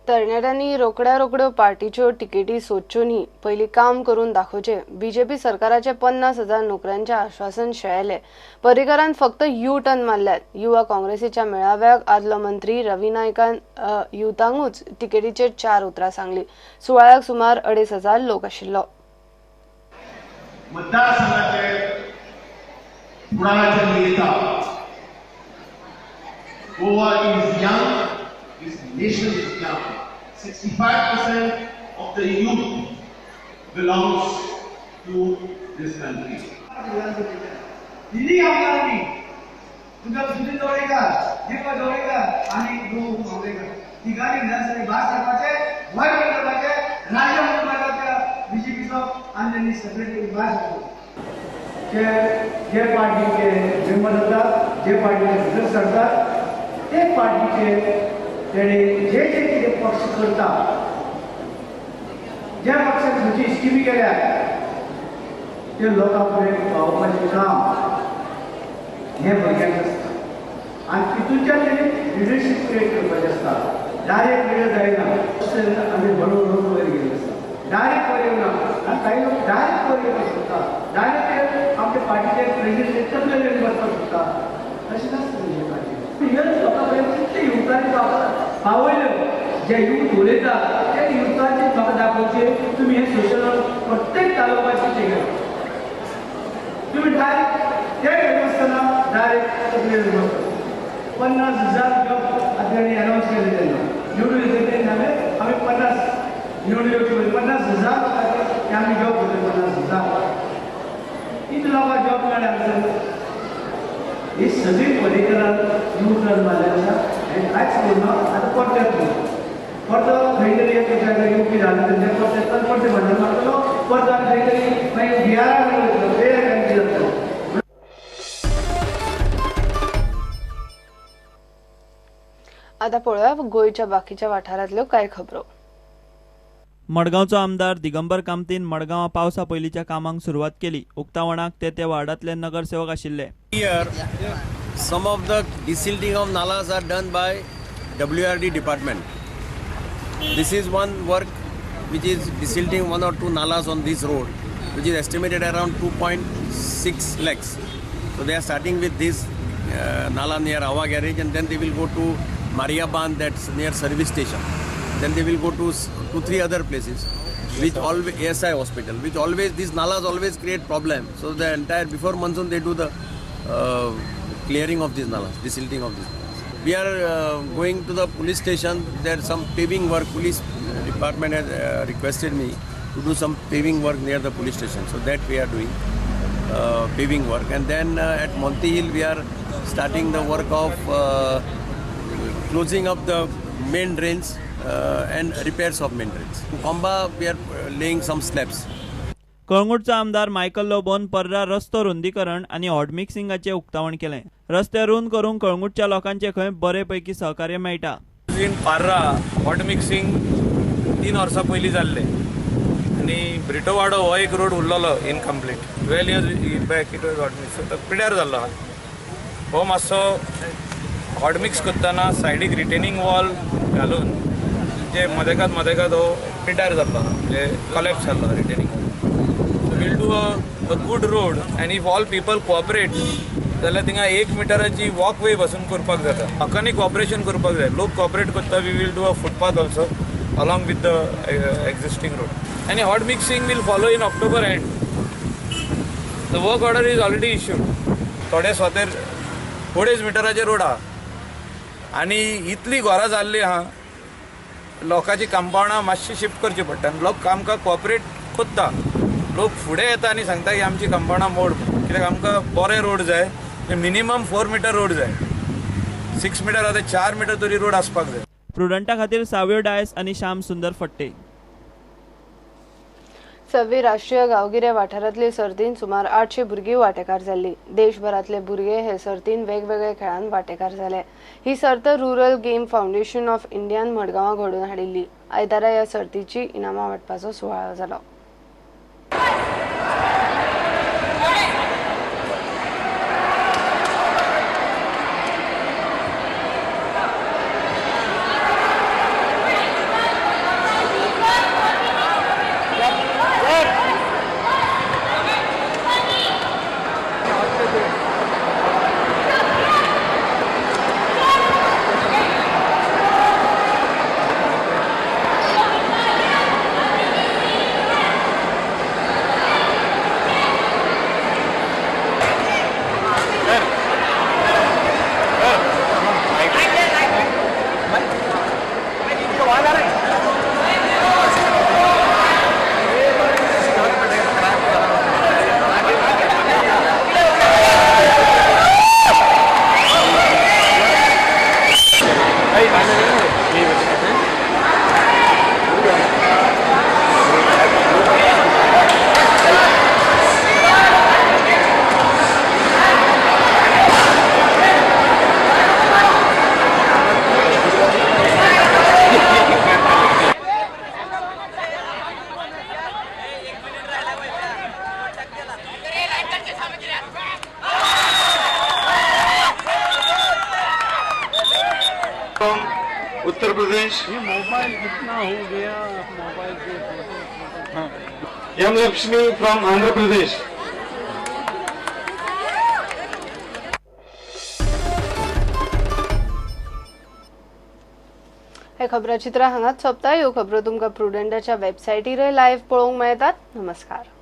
तरणाट्यांनी रोकड्या रोकड्यो पार्टीच्यो तिकेटी सोदच्यो न्ही, पयलीं काम करून दाखोवचें. बीजेपी सरकाराचे 50,000 नोकऱ्यांचें आश्वासन शेळेलें. पर्रीकरान फक्त यू टर्न मारल्यात. युवा काँग्रेसीच्या मेळाव्याक आदलो मंत्री रवी नायकान युवतांकूच तिकेटीचेर 4 उतरां सांगली. सुवाळ्याक सुमार 2,500 लोक आशिल्लो. Goa is young, this nation is young. 65% of the youth belongs to this country. तिन्ही आमदारांनी तुमच्या सुनील दवडेकर, दीपक दवडेकर आणि दवडेकर तिघांनी विधानसभेत भाग करपाचे, भंय करपाचे, राज्य म्हणून बीजेपीचो आनी त्यांनी सेपरेट भाग जे जे पार्टीचे मेंबर जातात, जे पार्टीचे भितर सरतात, ते पार्टीचे तेणे जे जे कितें पक्ष करता, ज्या पक्षान खंयची स्किमी केल्या ते लोकां पर्यंत पावोवपाचें काम हें भुरग्यांक आसता आनी तितूंतल्यान तेणी लिडरशीप क्रिएट करपाचें आसता. डायरेक्ट लिडर जायना, आमी हळू हळू वयर गेल्ले आसता, डायरेक्ट वयर येवना. आनी कांय लोक डायरेक्ट वयर येवपाक सोदता, डायरेक्ट आमच्या पार्टीचे प्रेजिडेंट तकले बसपाक सोदता, तशें नासता तुमच्या पार्टी. हेच लोकां पर्यंत कितले युवकांनी पावयल्यो, जे यूथ उलयता त्या युवकांचे म्हाका दाखोवचें तुमी हे सोशल प्रत्येक तालुक्याचे ते तुम्ही डायरेक्ट ते नासतना डायरेक्ट तकलेर बसता. 50,000 जॉब आतां तांणी अनावन्स केले तेन्ना निवडून येतले तेन्ना आमी 50 निवडून येवचे पयलीं 50,000 लोकांचे आमी जॉब दिले. 50,000 कितले लोकांक जॉब मेळ्ळे आमचे. ही सगळी पर्रीकरान यू टर्न मारले आसा आनी कांयच करूं ना. आतां परते येतलो, परतो खंय तरी एक युपी जालें तेंचें, परते येतलो, परते भांडण मारतलो, परतो आनी खंय तरी मागीर बिहाराक वयतलो, बेर जातलो. आतां पळोवया गोंयच्या बाकीच्या वाठारांतल्यो कांय खबरो. मडगांवचो आमदार दिगंबर कामतीन मडगांवां पावसा पयलींच्या कामांक सुरवात केली. उक्तावणाक ते ते वार्डांतले नगरसेवक आशिल्ले. Here, some of the desilting of nalas are done by WRD department. This is one work which is desilting 1 or 2 nalas on this road, which is estimated around 2.6 lakhs. So they are starting with this nala near Awa garage, and then they will go to Maria Ban, that's near service station. Then they will go to 2-3 other places, which always ASI hospital, which always these nalas always create problem. So the entire before monsoon they do the clearing of these nalas, desilting of these nalas. We are going to the police station. There is some paving work. Police department has requested me to do some paving work near the police station. So that we are doing paving work. And then at Monty Hill we are starting the work of closing up the main drains and repairs of main drains. In Komba we are laying some slabs. कळंगूटचो आमदार Michael लोबोन पर्रा रस्तो रुंदीकरण आनी hot मिक्सिंगाचें उक्तावण केलें. रस्ते रुंद करूंक कळंगूटच्या लोकांचें खंय बरे पैकी सहकार्य मेळटा. इन पार्रा हॉट मिक्सिंग 3 वर्सां पयलीं जाल्लें आनी ब्रिटोवाडो हो एक road उरलेलो incomplete. 12 years back it was hot mix, तो पिड्यार जाल्लो आहा. हो मातसो हॉट मिक्स करतना सायडीक रिटेनिंग वॉल घालून जे मदेकात मदेकात हो पिड्यार जाल्लो आहा, म्हणजे कॉलेप्स जाल्लो retaining wall. We'll do a good road, and if all people cooperate, जाल्यार थिंगा 1 मिटराची वॉकवे बसून करपाक जाता. लोकांनी कॉपरेशन करपाक जाय. लोक कॉपरेट करता. We will do a footpath also along with the existing road. आनी hot mixing will follow in October end. The work order is already issued. थोडे सोतेर 2.5 मिटराचे रोड आहा आनी इतली घरां जाल्ली आहा, लोकांची कंपावंडां मातशी शिफ्ट करची पडटा आनी लोक आमकां कॉपरेट करता. लोक फुडें येता आनी सांगता की आमची कंपावंडां मोड, कित्याक आमकां बरे रोड जाय, मिनिमम 4 मिटर रोड जाय, 6 मिटर आतां 4 मिटर तरी रोड आसपाक जाय. प्रुडंटा खातीर साव्यो डायस आनी श्याम सुंदर फट्टे. सव्वी राष्ट्रीय गांवगिऱ्या वाठारांतले सर्तीन सुमार 800 भुरगीं वांटेकार जाल्ली. देशभरांतले भुरगे हे सर्तीन वेगवेगळ्या खेळांत वांटेकार जाले. ही सर्त रुरल गेम फावंडेशन ऑफ इंडियान मडगांवां घडोवन हाडिल्ली. आयतारा ह्या सर्तीची इनामां वांटपाचो सुवाळो जालो. Uttar Pradesh. Mobile कितना हो Gaya mobile Se. M Lakshmi from Andhra Pradesh. हे खबराचित्र हांगाच सोंपता. ह्यो खबरो तुमकां प्रुडंटाच्या वेबसायटीरय लायव्ह पळोवंक मेळटात. नमस्कार.